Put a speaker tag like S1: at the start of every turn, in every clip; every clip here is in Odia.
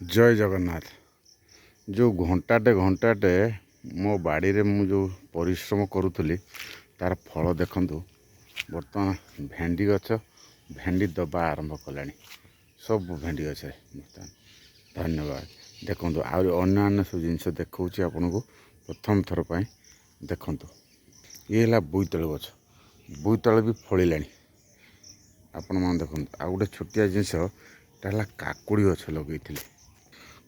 S1: ଜୟ ଜଗନ୍ନାଥ। ଯେଉଁ ଘଣ୍ଟାଟେ ଘଣ୍ଟାଟେ ମୋ ବାଡ଼ିରେ ମୁଁ ଯେଉଁ ପରିଶ୍ରମ କରୁଥିଲି, ତାର ଫଳ ଦେଖନ୍ତୁ। ବର୍ତ୍ତମାନ ଭେଣ୍ଡି ଗଛ ଭେଣ୍ଡି ଦେବା ଆରମ୍ଭ କଲାଣି, ସବୁ ଭେଣ୍ଡି ଗଛରେ ବର୍ତ୍ତମାନ। ଧନ୍ୟବାଦ। ଦେଖନ୍ତୁ, ଆହୁରି ଅନ୍ୟାନ୍ୟ ସବୁ ଜିନିଷ ଦେଖାଉଛି ଆପଣଙ୍କୁ ପ୍ରଥମ ଥର ପାଇଁ। ଦେଖନ୍ତୁ, ଇଏ ହେଲା ବୋଇତାଳୁ ଗଛ, ବୋଇତାଳୁ ବି ଫଳିଲାଣି। ଆପଣମାନେ ଦେଖନ୍ତୁ, ଆଉ ଗୋଟେ ଛୋଟିଆ ଜିନିଷ, ଏଇଟା ହେଲା କାକୁଡ଼ି ଗଛ ଲଗେଇଥିଲି।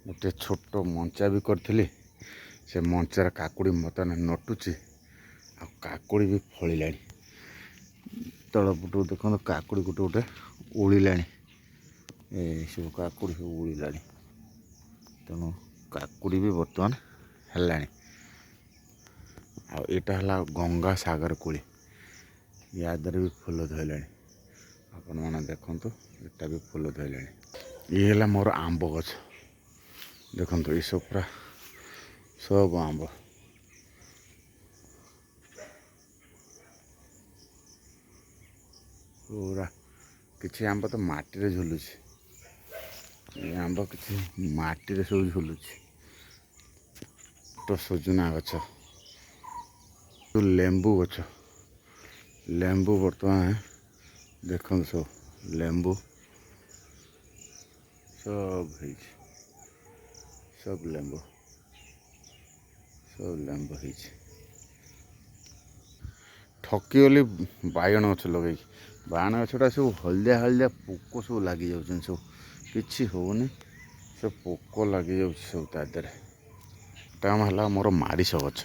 S1: ଗୋଟେ ଛୋଟ ମଞ୍ଚା ବି କରିଥିଲି, ସେ ମଞ୍ଚାରେ କାକୁଡ଼ି ବର୍ତ୍ତମାନ ନଟୁଛି ଆଉ କାକୁଡ଼ି ବି ଫଳିଲାଣି। ତଳ ପଟକୁ ଦେଖନ୍ତୁ, କାକୁଡ଼ି ଗୋଟେ ଗୋଟେ ଉଳିଲାଣି। ଏସବୁ କାକୁଡ଼ି ସବୁ ଉଳିଲାଣି, ତେଣୁ କାକୁଡ଼ି ବି ବର୍ତ୍ତମାନ ହେଲାଣି। ଆଉ ଏଇଟା ହେଲା ଗଙ୍ଗା ସାଗର କୋଳି, ୟା ଦେହରେ ବି ଫୁଲ ଧରିଲାଣି। ଆପଣମାନେ ଦେଖନ୍ତୁ, ଏଇଟା ବି ଫୁଲ ଧରିଲାଣି। ଇଏ ହେଲା ମୋର ଆମ୍ବ ଗଛ। ଦେଖନ୍ତୁ, ଏସବୁ ପୁରା ସବୁ ଆମ୍ବ, ପୁରା କିଛି ଆମ୍ବ ତ ମାଟିରେ ଝୁଲୁଛି। ଏ ଆମ୍ବ କିଛି ମାଟିରେ ସବୁ ଝୁଲୁଛି। ତ ସଜନା ଗଛ, ଲେମ୍ବୁ ଗଛ, ଲେମ୍ବୁ ବର୍ତ୍ତମାନ ଦେଖନ୍ତୁ, ସବୁ ଲେମ୍ବୁ ସବୁ ହେଇଛି। ସବୁ ଲେମ୍ବୁ, ସବୁ ଲେମ୍ବୁ ହେଇଛି। ଠକିଗଲି ବାଇଗଣ ଗଛ ଲଗେଇକି। ବାଇଗଣ ଗଛଟା ସବୁ ହଳଦିଆ ହଳଦିଆ ପୋକ ସବୁ ଲାଗିଯାଉଛନ୍ତି, ସବୁ କିଛି ହେଉନି, ସେ ପୋକ ଲାଗିଯାଉଛି ସବୁ ତା ଦେହରେ। ଏଇଟା ହେଲା ମୋର ମାରିଷ ଗଛ।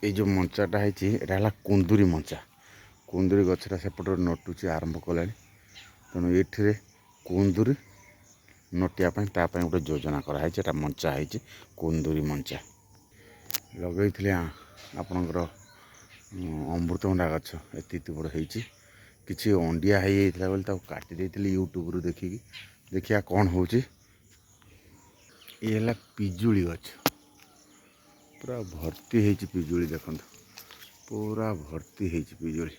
S1: ଏଇ ଯେଉଁ ମଞ୍ଚାଟା ହେଇଛି, ଏଇଟା ହେଲା କୁନ୍ଦୁରି ମଞ୍ଚା। କୁନ୍ଦୁରି ଗଛଟା ସେପଟରେ ନଟୁଛି, ଆରମ୍ଭ କଲାଣି। ତେଣୁ ଏଠିରେ କୁନ୍ଦୁରି ନଟିବା ପାଇଁ ତା ପାଇଁ ଗୋଟେ ଯୋଜନା କରାହେଇଛି। ଏଇଟା ମଞ୍ଚା ହେଇଛି, କୁନ୍ଦୁରି ମଞ୍ଚା ଲଗେଇଥିଲି। ଆପଣଙ୍କର ଅମୃତଭଣ୍ଡା ଗଛ ଏତେ ବଡ଼ ହେଇଛି। କିଛି ଅଣ୍ଡିଆ ହେଇଯାଇଥିଲା ବୋଲି ତାକୁ କାଟି ଦେଇଥିଲି ୟୁଟ୍ୟୁବରୁ ଦେଖିକି। ଦେଖିବା କ'ଣ ହେଉଛି। ଇଏ ହେଲା ପିଜୁଳି ଗଛ, ପୁରା ଭର୍ତ୍ତି ହେଇଛି ପିଜୁଳି। ଦେଖନ୍ତୁ, ପୁରା ଭର୍ତ୍ତି ହେଇଛି ପିଜୁଳି।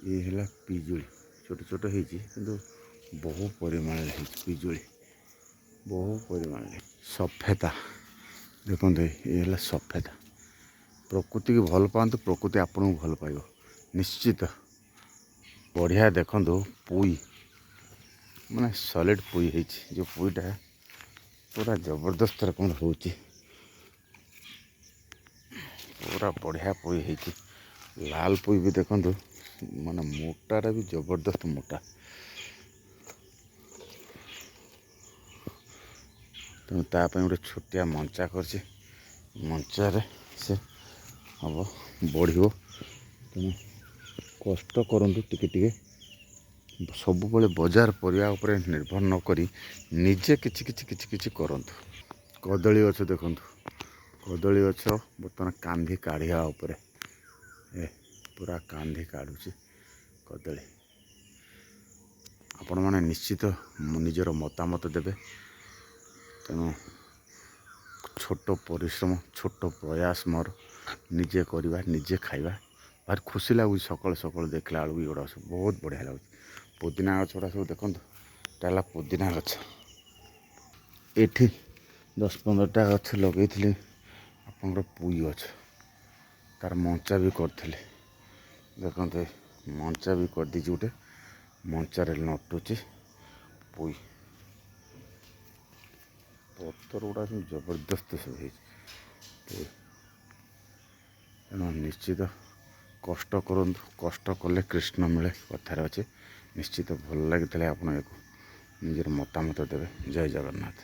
S1: ଇଏ ହେଲା ପିଜୁଳି, ଛୋଟ ଛୋଟ ହେଇଛି କିନ୍ତୁ ବହୁ ପରିମାଣରେ ହେଇଛି ପିଜୁଳି, ବହୁ ପରିମାଣରେ। ସଫେତା ଦେଖନ୍ତୁ, ଇଏ ହେଲା ସଫେତା। ପ୍ରକୃତିକୁ ଭଲ ପାଆନ୍ତୁ, ପ୍ରକୃତି ଆପଣଙ୍କୁ ଭଲ ପାଇବ ନିଶ୍ଚିତ। ବଢ଼ିଆ ଦେଖନ୍ତୁ, ପୋଇ ମାନେ ସଲିଡ଼ ପୋଇ ହେଇଛି। ଯେଉଁ ପୋଇଟା ପୁରା ଜବରଦସ୍ତ ରକମର ହେଉଛି, ପୁରା ବଢ଼ିଆ ପୋଇ ହେଇଛି। ଲାଲ ପୋଇ ବି ଦେଖନ୍ତୁ, ମାନେ ମୋଟାଟା ବି ଜବରଦସ୍ତ ମୋଟା। ତେଣୁ ତା ପାଇଁ ଗୋଟେ ଛୋଟିଆ ମଞ୍ଚା କରିଛି, ମଞ୍ଚାରେ ସେ ହେବ, ବଢ଼ିବ। ତେଣୁ କଷ୍ଟ କରନ୍ତୁ ଟିକେ ଟିକେ, ସବୁବେଳେ ବଜାର ପରିବା ଉପରେ ନିର୍ଭର ନ କରି ନିଜେ କିଛି କିଛି କିଛି କିଛି କରନ୍ତୁ। କଦଳୀ ଗଛ ଦେଖନ୍ତୁ, କଦଳୀ ଗଛ ବର୍ତ୍ତମାନ କାନ୍ଧି କାଢ଼ିବା ଉପରେ, ଏ ପୁରା କାନ୍ଧି କାଢ଼ୁଛି କଦଳୀ। ଆପଣମାନେ ନିଶ୍ଚିତ ନିଜର ମତାମତ ଦେବେ। ତେଣୁ ଛୋଟ ପରିଶ୍ରମ, ଛୋଟ ପ୍ରୟାସ ମୋର, ନିଜେ କରିବା, ନିଜେ ଖାଇବା, ଭାରି ଖୁସି ଲାଗୁଛି। ସକାଳୁ ସକାଳୁ ଦେଖିଲା ବେଳକୁ ଏଗୁଡ଼ା ସବୁ ବହୁତ ବଢ଼ିଆ ଲାଗୁଛି। ପୁଦିନା ଗଛ ଗୁଡ଼ା ସବୁ ଦେଖନ୍ତୁ, ଏଇଟା ହେଲା ପୁଦିନା ଗଛ। ଏଠି 10 15ଟା ଗଛ ଲଗେଇଥିଲି ଆପଣଙ୍କର ପୁଇ ଗଛ, ତାର ମଞ୍ଚା ବି କରିଥିଲି। ଦେଖନ୍ତୁ, ମଞ୍ଚା ବି କରିଦେଇଛି ଗୋଟେ, ମଞ୍ଚାରେ ନଟୁଛି ପୋଇ। ପତ୍ର ଗୁଡ଼ା ସବୁ ଜବରଦସ୍ତ ସବୁ ହେଇଛି ପୋଇ। ତେଣୁ ନିଶ୍ଚିତ କଷ୍ଟ କରନ୍ତୁ, କଷ୍ଟ କଲେ କୃଷ୍ଣ ମିଳେ, କଥାରେ ଅଛି। ନିଶ୍ଚିତ ଭଲ ଲାଗିଥିଲେ ଆପଣ ୟାକୁ ନିଜର ମତାମତ ଦେବେ। ଜୟ ଜଗନ୍ନାଥ।